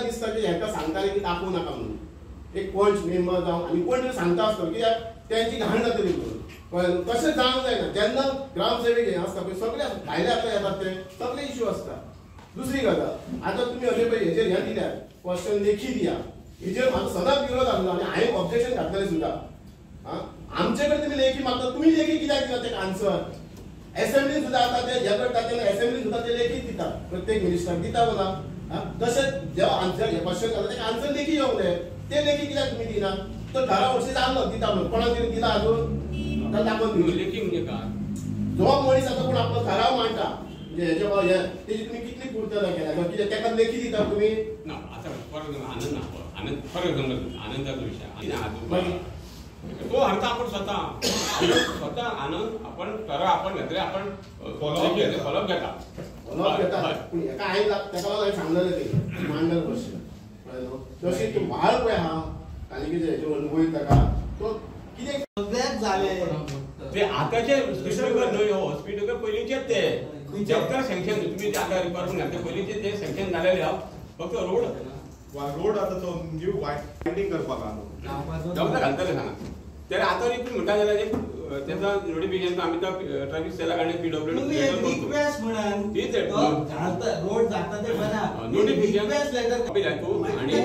दिसता की हेका सांगताले की दाखोवं नाका म्हणून एक पंच मेंबर जावं आनी कोण तरी सांगता आसतलो कित्याक तेंची घाण जातली म्हणून. कळ्ळें? तशें जावंक जायना. जेन्ना ग्रामसेवक हे आसता पळय सगळे भायले आतां येतात ते सगळे इश्यू आसता. दुसरी गजाल, आतां तुमी अशें पळय हेजेर हें दिल्यात क्वेश्चन लेखी दिया, हेजेर म्हाजो सदांच विरोध आसलो आनी हांवें ऑब्जेक्शन घातलेलें सुद्दां. आमचे कडेन तुमी लेखी मागता, तुमी लेखी कित्याक दिता तेका आन्सर? एसेंब्लीन सुद्दां आतां ते हे करतात तेन्ना एसेंब्लीन सुद्दां ते लेखी दिता प्रत्येक मिनिस्टराक दिता ना. तशेंच जेव्हा आन्सर हे क्वेश्चन घालता तेका आन्सर लेखी येवंक जाय, ते लेखी कित्याक तुमी दिना? तो ठराव वर्सी जाल्लो दिता म्हणून कोणाक तरी दिला अजून ताका दाखोवन दिवचें. लेखी म्हणजे काय? जो मनीस आतां कोण आपलो ठराव मांडटा म्हणजे हेजे हे तेजी तुमी कितली पूर्तता केल्या कित्याक तेका लेखी दिता तुमी ना. आतां फॉर एक्झाम्पल आनंद ना, आनंद फॉर एक्झाम्पल आनंदाचो विशय तो हाडटा आपण स्वता स्वता आनंद आपण ठराव आपण घेतले आपण फॉलोअप घेता फॉलोअप घेता. पूण हेका हांवें तेका लागून हांवें सांगलेलें तें मांडलेलें क्वेश्चन. कळ्ळें न्हू? तशें तूं व्हाळ पळय आहा पालिकेचे हेजे अनुभव ताका तो कितें सगळ्याक जाले ते आतांचे हॉस्पिटल न्हय, हो हॉस्पिटल पयलींचेच ते जबदार सँक्शन तुमी ते आतां रिक्वायरमेंट घातले पयलींचे ते सँक्शन जालेले आहा. फक्त रोड रोड आतां तो न्यू वायंडींग करपाक आहा जबदार घालतले सांगा. तर आतां रिपून म्हणटा जाल्यार तेचा नोटिफिकेशन आमी तो ट्रॅफिक सेलाक आनी पीडब्ल्यूडी रिक्वेस्ट म्हणून रोड जाता ते बना नोटिफिकेशन लेटर आनी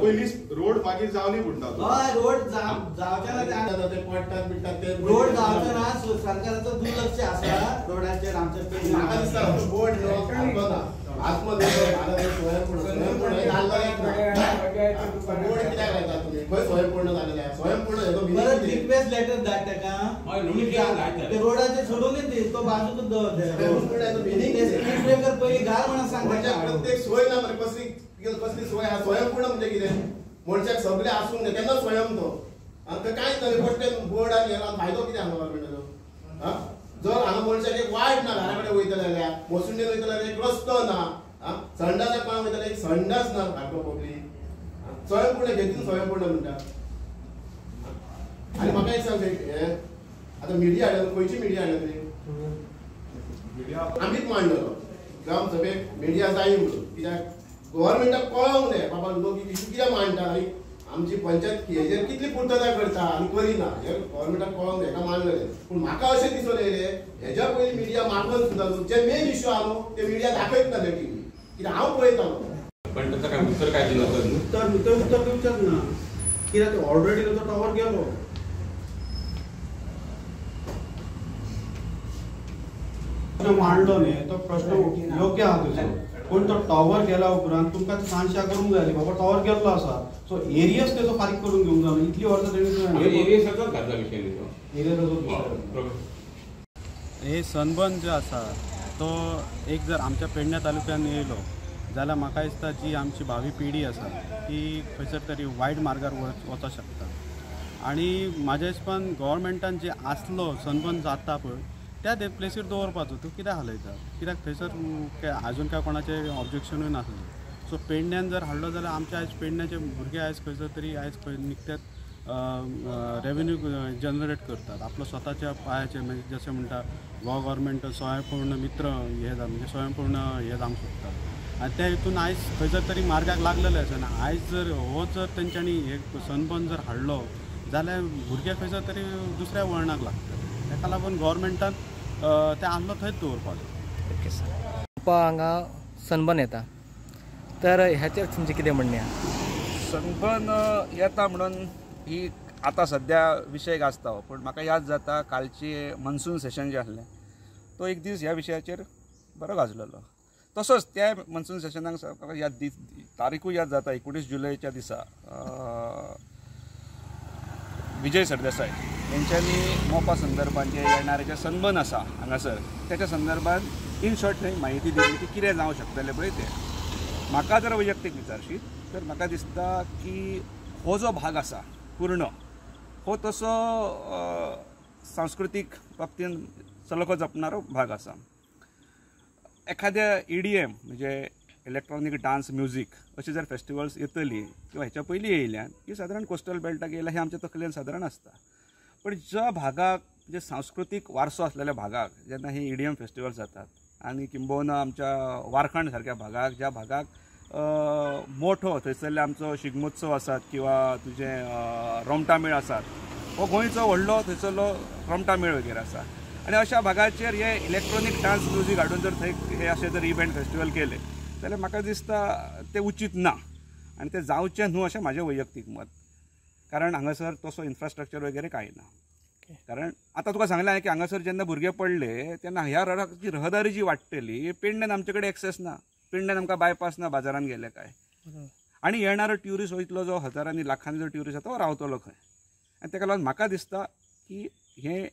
पयलीं रोड मागीर जावनी म्हणटा. हय, रोड जावच्या ना ते पडटात बिडटात ते रोड जावच्या ना. सरकाराचो दुर्लक्ष आसा रोडाचेर आमच्या. म्हाका दिसता बोर्ड घातलो ना आत्मनिर्भर भारत स्वयंपूर्ण स्वयंपूर्ण बोर्ड कित्याक लायता तुमी? खंय स्वयंपूर्ण जालेलें आहा? स्वयंपूर्ण हेजो परत रिक्वेस्ट लेटर धाड ताका रोडाचेर सोडून दी तो बाजूक दवर. स्पीड ब्रेकर पयलीं घाल म्हणून सांगता. प्रत्येक सोय ना मरे, कसली कसली सोय आहा? स्वयंपूर्ण म्हणजे कितें? मनशाक सगळें आसूंक जाय तेन्ना स्वयं तो. आनी कांयच ना पट्टे बोर्ड आनी हें फायदो कितें हांगा गव्हर्मेंटाचो? जर हांगा मनशाक एक वायट ना, घरा कडेन वयतले जाल्यार मसुंडेन वयतले जाल्यार एक रस्तो ना, संडासाक पांग वयतले एक संडास ना धाकटो पब्लीक. स्वयंपूर्ण घेतून स्वयंपूर्ण म्हणटा. आनी म्हाका एक सांग, हें आतां मिडिया हाडल्या, खंयची मिडिया हाडल्या तुमी? आमीच मांडलेलो ग्रामसभेक मिडिया जाय म्हणून, कित्याक गव्हर्मेंटाक कळोंक जाय बाबा लोक इशू कित्याक मांडटा आनी आमची पंचायत हेजेर कितली पूर्तता करता आनी करिना हें गव्हर्मेंटाक कळोंक जाय. हेका मानलेलें. पूण म्हाका अशें दिसून येयलें हेज्या पयलीं मिडिया मागून सुद्दां न्हू जे मेन इश्यू आहा न्हू ते मिडिया दाखयत नासले टीव्ही, कित्याक हांव पळयतालो. पण ताचा काय उत्तर काय दिलं उत्तर भितर उत्तर दिवचेच ना, कित्याक ते ऑलरेडी तो टॉवर गेलो. प्रश्न मांडलो न्ही तो प्रश्न योग्य आहा तुजो, पूण तो टॉवर गेल्या उपरांत तुमकां सांशा करूंक जाय बाबा टॉवर गेल्लो आसा, सो एरियस तेजो फारीक करून घेवंक जाय. इतली वर्सां तेणी एरियसाचोच घातला विशय न्ही तो एरियसाचो. हे सनबर्न जो आसा तो एक जर आमच्या पेडण्या तालुक्यान येयलो जाल्यार म्हाका दिसता जी आमची भावी पिढी आसा ती खंयसर तरी वायट मार्गार वचोंक शकता. आनी म्हाज्या हिसपान गव्हर्मेंटान जे आसलो सनबर्न जाता पळय त्या प्लेसीर दवरपाचो, तूं कित्याक हालयता? कित्याक थंयसर आजून काय कोणाचें ऑब्जेक्शनूय नासलें. सो पेडण्यान जर हाडलो जाल्यार आमच्या आयज पेडण्याचे भुरगे आयज खंयसर तरी आयज खंय निकतेच रेवेन्यू जनरेट करतात आपलो स्वताच्या पांयाचेर. म्हणजे जशें म्हणटा गोवा गव्हर्मेंट स्वयंपूर्ण मित्र हे म्हणजे स्वयंपूर्ण हे जावंक सोदता आनी त्या हितून आयज खंयसर तरी मार्गाक लागलेले आसा. आनी आयज जर हो जर तेंच्यांनी हे सनबर्न जर हाडलो जाल्यार भुरगे खंयसर तरी दुसऱ्या वळणाक लागतले. ताका लागून गव्हर्मेंटान ते आसलो थंयच दवरपाक जाय. ओके सर, हांगा सनबर्न येता तर ह्याचेर तुमचें कितें म्हणणें आसा? सनबर्न येता म्हणून ही आतां सद्या विशय गाजता, पूण म्हाका याद जाता कालची मनसून सेशन जें आसलें तो एक दीस ह्या विशयाचेर बरो गाजलेलो. तसोच त्या मनसून सेशनाक म्हाका याद तारीखूय याद जाता, 19 जुलयच्या दिसा विजय सरदेसाय हेंच्यांनी मोपा संदर्भात जे येणारे सनबर्न आसा हांगासर त्याच्या संदर्भात इन शॉर्ट थंय म्हायती दिली की कितें जावंक शकतलें पळय तें. म्हाका जर वैयक्तीक विचारशीत तर म्हाका दिसता की हो जो भाग आसा पूर्ण हो तसो सांस्कृतीक बाबतीन सलको जपणारो भाग आसा. एखाद्या EDM म्हणजे इलेक्ट्रॉनीक डान्स म्युजीक अशी जर फेस्टिवल्स येतली किंवा ह्याच्या पयलीं येयल्यान ही सादारण कोस्टल बेल्टाक येयल्या हें आमच्या तकलेन सादारण आसता. पण ज्या भागाक जे सांस्कृतीक वारसो आसलेल्या भागाक जेन्ना ही EDM festivals जातात आनी किंबहुना आमच्या वारखांड सारक्या भागाक, ज्या भागाक मोठो थंयसरले आमचो शिगमोत्सव आसात किंवा तुजें रोमटा मेळ आसात, हो गोंयचो व्हडलो थंयसरलो रोमटा मेळ वगैरे आसा आनी अशा भागाचेर हे इलेक्ट्रॉनीक डान्स म्युजीक हाडून जर थंय हे अशें जर इव्हेंट फेस्टिवल केले जाल्यार म्हाका दिसता तें उचीत ना आनी तें जावचें न्हू अशें म्हाजें वैयक्तीक मत. कारण हांगासर तसो इन्फ्रास्ट्रक्चर वगैरे कांय ना. कारण आतां तुका सांगलें हांवें की हांगासर जेन्ना भुरगे पडले तेन्ना ह्या रडाची रहदारी जी वाडटली, पेडण्यान आमचे कडेन एक्सेस ना, पेडण्यान आमकां बायपास ना बाजारान गेले काय, आनी येणारो ट्युरिस्ट हो इतलो जो हजारांनी लाखांनी जो ट्युरिस्ट आसा तो रावतलो खंय. आनी ताका लागून म्हाका दिसता की हें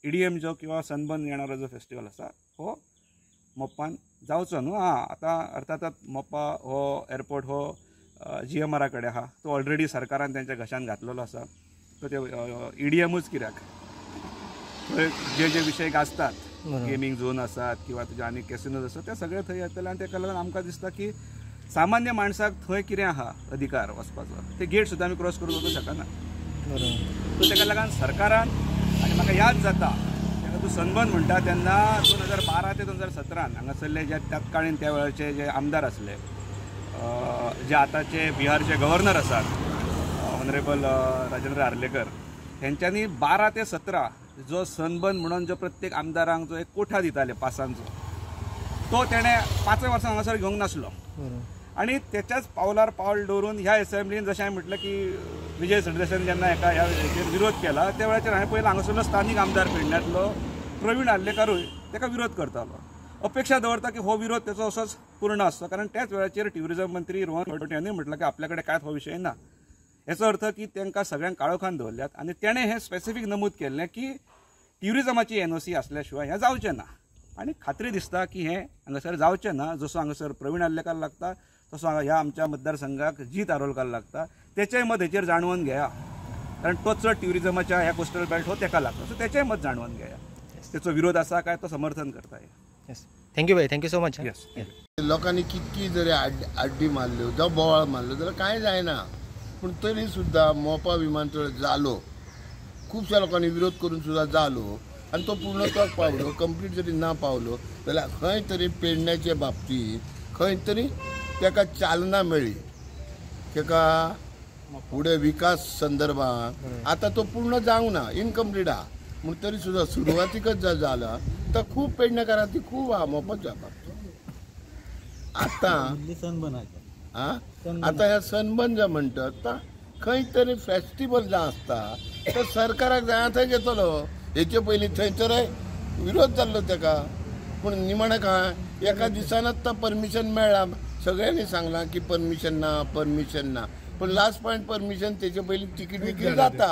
EDM जो किंवा सनबर्न येणारो जो फेस्टिवल आसा हो मोप्पान जावचो न्हू. हां, आतां अर्थातच मोप्पा हो एअरपोर्ट हो GMR कडेन आहा, तो ऑलरेडी सरकारान तेंच्या घशान घातलेलो आसा. तो ते EDMूच कित्याक थंय जे जे विशय गाजतात, गेमींग झोन आसात किंवा तुजे आनी कॅसिनोज आसात, ते सगळे थंय येतले आनी ताका लागून आमकां दिसता की सामान्य माणसाक थंय कितें आहा अधिकार वचपाचो, ते गेट सुद्दां आमी क्रॉस करूंक वचूंक शकना. सो ताका लागून सरकारान, आनी म्हाका याद जाता तेन्ना तूं सनबर्न म्हणटा तेन्ना 2012 ते 2017 हांगासरले जे तत्कालीन त्या वेळाचे जे आमदार आसले, जे आतांचे बिहारचे गव्हर्नर आसात ऑनरेबल राजेंद्र आर्लेकर, हेंच्यांनी 12 ते 17 जो सनबर्न म्हणून जो प्रत्येक आमदारांक जो एक कोठा दिताले पासांचो, तो तेणें 5 वर्सां हांगासर घेवंक नासलो. आनी तेच्याच पावलार पावल दवरून ह्या एसेंब्लीन जशें हांवें म्हटलें की विजय सरदेसायान जेन्ना एका ह्या हेचेर विरोध केला त्या वेळाचेर हांवें पयलें हांगासरलो स्थानीक आमदार पेडण्यांतलो प्रवीण आर्लेकारूय ताका विरोध करतालो. अपेक्षा दवरता की हो विरोध तेचो असोच पूर्ण आसचो, कारण त्याच वेळाचेर ट्युरिजम मंत्री रोहन खंवटे हांणी म्हटलां की आपल्या कडेन कांयच हो विशय ना. हेचो अर्थ की तांकां सगळ्यांक काळोखान दवरल्यात आनी तेणें हें स्पेसिफीक नमूद केल्लें की ट्युरिजमाची NOC आसल्या शिवाय हें जावचें ना. आनी खात्री दिसता की हें हांगासर जावचें ना. जसो हांगासर प्रवीण आर्लेकार लागता तसो ह्या आमच्या मतदारसंघाक जीत आरोलकार लागता, तेचेंय मत हेचेर जाणवून घेया, कारण तो चड ट्युरिजमाच्या ह्या कोस्टल बेल्ट हो तेका लागता. सो तेचेंय मत जाणवून घेया, तेचो विरोध आसा काय तो समर्थन करता. Thank you भाई, thank you so much. Yes. लोकांनी कितकी जरी आड्डी मारल्यो जावं बोवाळ मारलो जाल्यार कांय जायना, पूण तरी सुद्दां मोपा विमानतळ जालो, खुबश्या लोकांनी विरोध करून सुद्दां जालो आनी तो पूर्णत्वाक पावलो. कंप्लीट जरी ना पावलो जाल्यार खंय तरी पेडण्याचे बाबतींत खंय तरी ताका चालना मेळ्ळी, ताका फुडें विकास संदर्भात. आतां तो पूर्ण जावंक ना, इनकम्प्लीट आहा, पूण तरी सुद्दां सुरवातीकच जर जाला तर खूब पेडणेकारां ती खूब आहा मोपाच्या बाबतींत. आतां आतां ह्या सनबर्न जे म्हणटात खंय तरी फेस्टिवल जां आसता तर सरकाराक जाय थंय घेतलो. हेचे पयलीं थंयसर विरोध जाल्लो ताका, पूण निमाणें काय एका दिसानच तो परमिशन मेळ्ळा. सगळ्यांनी सांगलां की परमिशन ना, परमिशन ना, पूण लास्ट पॉयंट परमिशन तेचे पयलीं तिकीट विक्री जाता.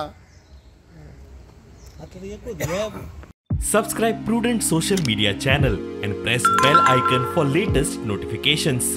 Subscribe Prudent Social Media channel and press bell icon for latest notifications.